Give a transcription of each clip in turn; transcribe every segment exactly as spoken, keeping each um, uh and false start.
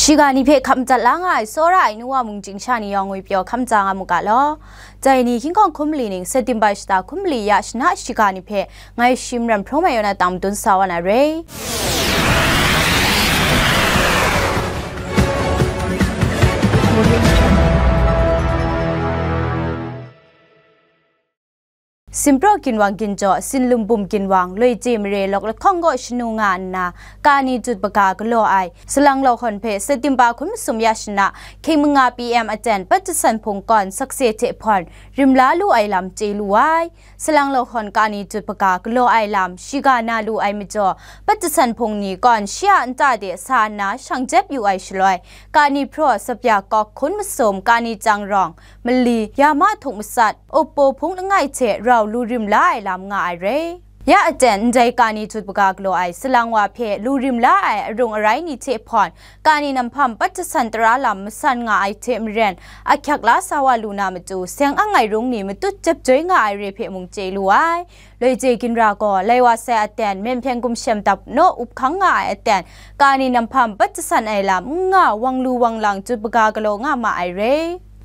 Shiga ni hpe hkap madat la nga ai tsawra ai nu wa mung chyingsha ni yawng ngwi pyaw hkam tsa nga mu ga law. Dai ni hkying hkawng hkum mali ning September shata hkum mali ya shana shiga ni hpe ngai shi Maram Hprawng Mai Yaw na tang madun sa wa na re. Simpraw ginwang ginjaw, Sinlum bum ginwang, Loice mare lawk lahkawng kaw shanu nga nna, kani jut baga galaw ai, Salang Lawhon hpe September hkum masum ya shana, hkying manga P M aten Patjasan Hpung kawn sakse hte hpawn, rim la lu ai lam chye lu ai. Salang Lawhon kani jut baga galaw ai lam, shiga na lu ai majaw, Patjasan Hpung ni kawn shi a nta de sa nna shang jep yu ai shaloi, kani hpraw, Sapya kawk, hkun masum, kani chyang rawng, mali, ya ma htuk masat, uppo hpung langai hte rau lu rim la ai lam nga ai re. Ya aten ndai kani jut baga galaw ai salang wa hpe lu rim la ai arung arai ni hte hpawn, kani namhpam Patjasan tara lam masan nga ai hte maren, ahkyak la sa wa lu na matu, seng ang ai rung ni matut jep joi nga ai re hpe mung chye lu ai. Loice ginra gaw, lai wa sai aten, Myen Hpyen Gumshem dap naw up hkang nga ai aten, kani namhpam Patjasan ai lam n nga, wang lu wang lang jut baga galaw nga ma ai re.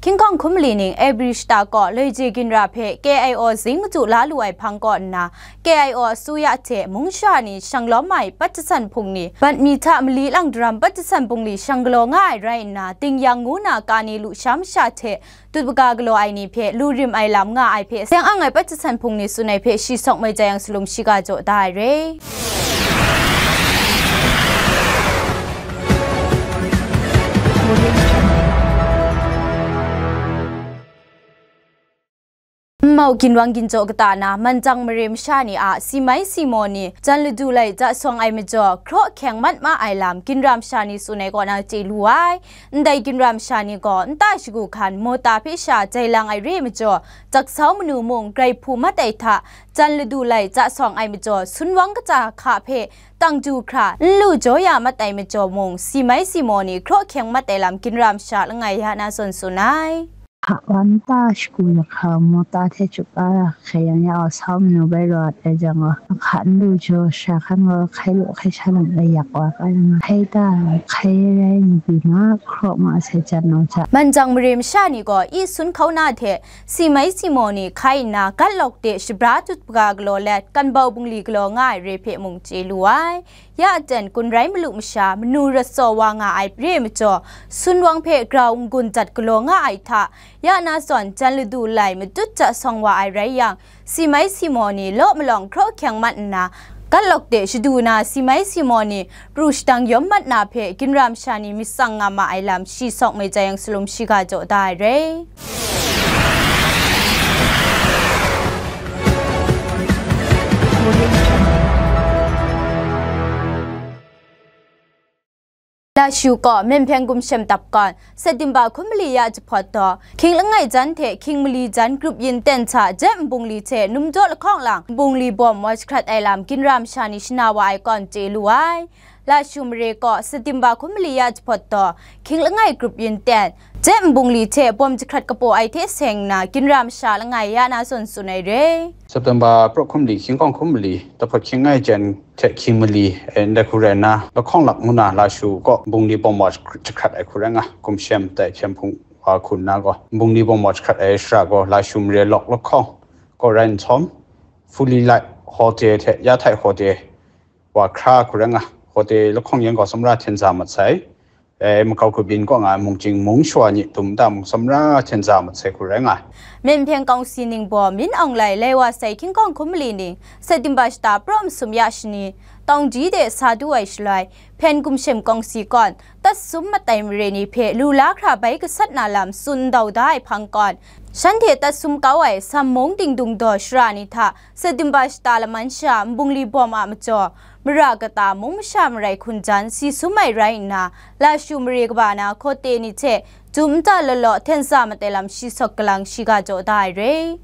Hkying hkawng hkum mali ning April shata kaw Loice ginra hpe K I O zing madu la lu ai hpang kaw nna, K I O asuya hte mung sha ni shang lawm ai Patjasan Hpung ni, bat mi hta mali lang daram Patjasan Hpung ni shang galaw nga ai rai nna, Tingyang ngu na kani lusha masha hte, jut baga galaw ai ni hpe lu rim ai lam nga ai hpe, seng ang ai Patjasan Hpung ni tsun ai hpe shi Sawk Mai Jayang Salum shiga jaw da ai re. Nmau ginwang ginjaw kata na, Manjang mare masha ni a si mai si maw ni, jan ladu lai ja sawng ai majaw, hkraw hkyeng mat ma ai lam, ginra masha ni tsun ai kaw na chye lu ai. Ndai ginra masha ni gaw, nta shagu hkan mawta hpe sha jai lang ai re majaw, jaksau manu mung grai hpu mat ai hta, jan ladu lai ja sawng ai majaw, sunwang kaja hka hpe tang du hkra n lu jaw ya mat ai majaw mung, si mai si maw ni hkraw hkyeng mat ai lam ginra masha langai ya na zawn tsun ai. Hka wa nta shagu lahka mawta hte chyup a ra hkai yang ya, jaksau manu bai rawt ai jang gaw, hka n lu jaw, sha hkan gaw hkai law hkai sha lam lai yak wa, hkai ta, hkai rai ni pyi ma, hkraw ma sai jan nau hta. Manjang mare masha ni gaw i sun hkauna hte si mai si maw ni hkai nna, gat lawk de shabra jut baga galaw let, kanbau bungli galaw nga ai re hpe mung chye lu ai. Ya aten kun rai malu masha, manu rat tsaw wa nga ai re majaw, sunwang hpe grau n-gun dat galaw nga ai hta, ya na zawn jan ladu lai matut ja sawng wa ai rai yang, si mai si maw ni law malawng hkraw hkyeng mat nna, gat lawk de shadu na si mai si maw ni pru shadang yawm mat na hpe ginra masha ni myit tsang nga ma ai lam shi Sawk Mai Jayang Salum shiga jaw da ai re. Lashu kaw Myen Hpyen Gumshem dap kawn, September hkum mali ya jahpawt taw, hkying langai jan hte hkying mali jan grup yin ten hta jep nbungli hte numjaw lahkawng lang nbungli bawm wa jahkrat ai lam ginra masha ni shana wa ai kawn chye lu ai. Lashu mare kaw September hkum mali ya jahpawt taw, hkying langai grup yin ten, jep nbungli hte bawm jahkrat kapaw ai hte seng nna, ginra masha langai ya na zawn tsun ai re. September praw hkum mali, hkying hkawng hkum mali, dahpawt hkying langai jan hte hkying mali, eh, ndai hku rai nna, lahkawng lak ngu na Lashu kaw nbungli bawm wa jahkrat ai hku rai nga, Gumshem dai hpyen hpung wa hku nna gaw, nbungli bawm wa jahkrat ai shara gaw, Lashu mare lawk lahkawng kaw rai nhtawm, Fully Light Hotel hte Ya Thai Hotel wa hkra hku rai nga, hotel lahkawng yan gaw tsawmra hten za mat sai. E, makau kabyin kaw nga ai mungchying mung shawa ni dum nta mung tsawmra hten za mat sai hku rai nga ai. Myen Hpyen Kawngsi ningbaw Min Aung Hlaing lai wa sai hkying hkawng hkum mali ning, September shata praw masum ya shani, Taungji de sa du ai shaloi, Hpyen Gumshem Kawngsi kawn, tat sum mat ai mare ni hpe lu la hkra bai gasat na lam tsun ndau da ai hpang kawn, shanhte tat sum kau ai Sammung Dingdung daw shara ni hta, September shata laman sha nbungli bawm a majaw, mara kata mung masha marai hkun jan si sum ai rai nna, Lashu mare kaba na hkawte ni hte dum nta law law hten za mat ai lam shi Sawk Kalang shiga jaw da ai re.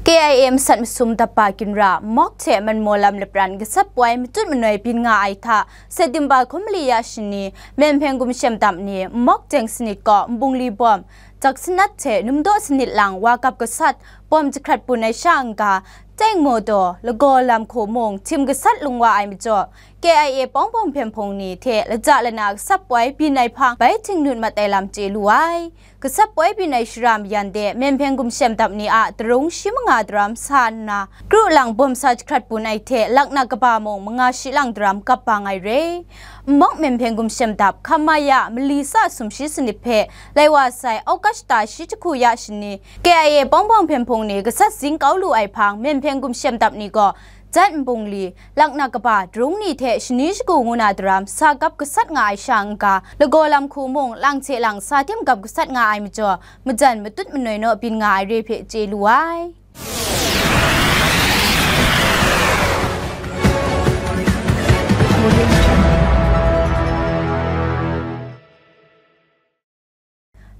K I A masat masum dap ba ginra, Mawk hte Manmaw lam lapran gasat poi matut manoi byin nga ai hta, September hkum mali ya shani, Myen Hpeng Gumshem dap ni, Mawk Jeng Sanit kaw Nbungli bawm, jak sanat hte numdaw sanit lang wa kap gasat, bawm jahkrat bun ai sha n-ga, Tengmo daw, Lagaw lam hku mung, htim gasat lung wa ai majaw, K I A Pawng Pawng Hpyen Hpung ni hte laja lana gasat poi byin ai hpang bai htingnut mat ai lam chye lu ai. Gasat poi byin ai shara mayan de Myen Hpeng Gumshem dap ni a darung shi manga daram sa nna, kru lang bawm sa jahkrat bun ai hte laknak kaba mung manga shi lang daram kap bang ai re. Nmawk Myen Hpeng Gumshem dap hkam ma ya mali sa sumshi sanit hpe lai wa sai August ta shi jahku ya shani, K I A Pawng Pawng Hpyen Hpung ni gasat zing kau lu ai hpang Myen Hpeng Gumshem dap ni gaw, Jan Nbungli, laknak kaba darung ni hte shani shagu ngu na daram sa gap gasat nga ai sha n-ga, Lagaw lam hku mung lang hte lang sa tim gap gasat nga ai majaw, majan matut manoi naw byin nga ai re hpe chye lu ai.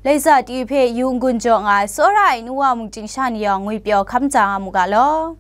Laiza T V hpe yu n-gun jaw nga ai, tsawra ai nu wa mungchying sha ni yawng ngwi pyaw hkam tsa nga mu ga law.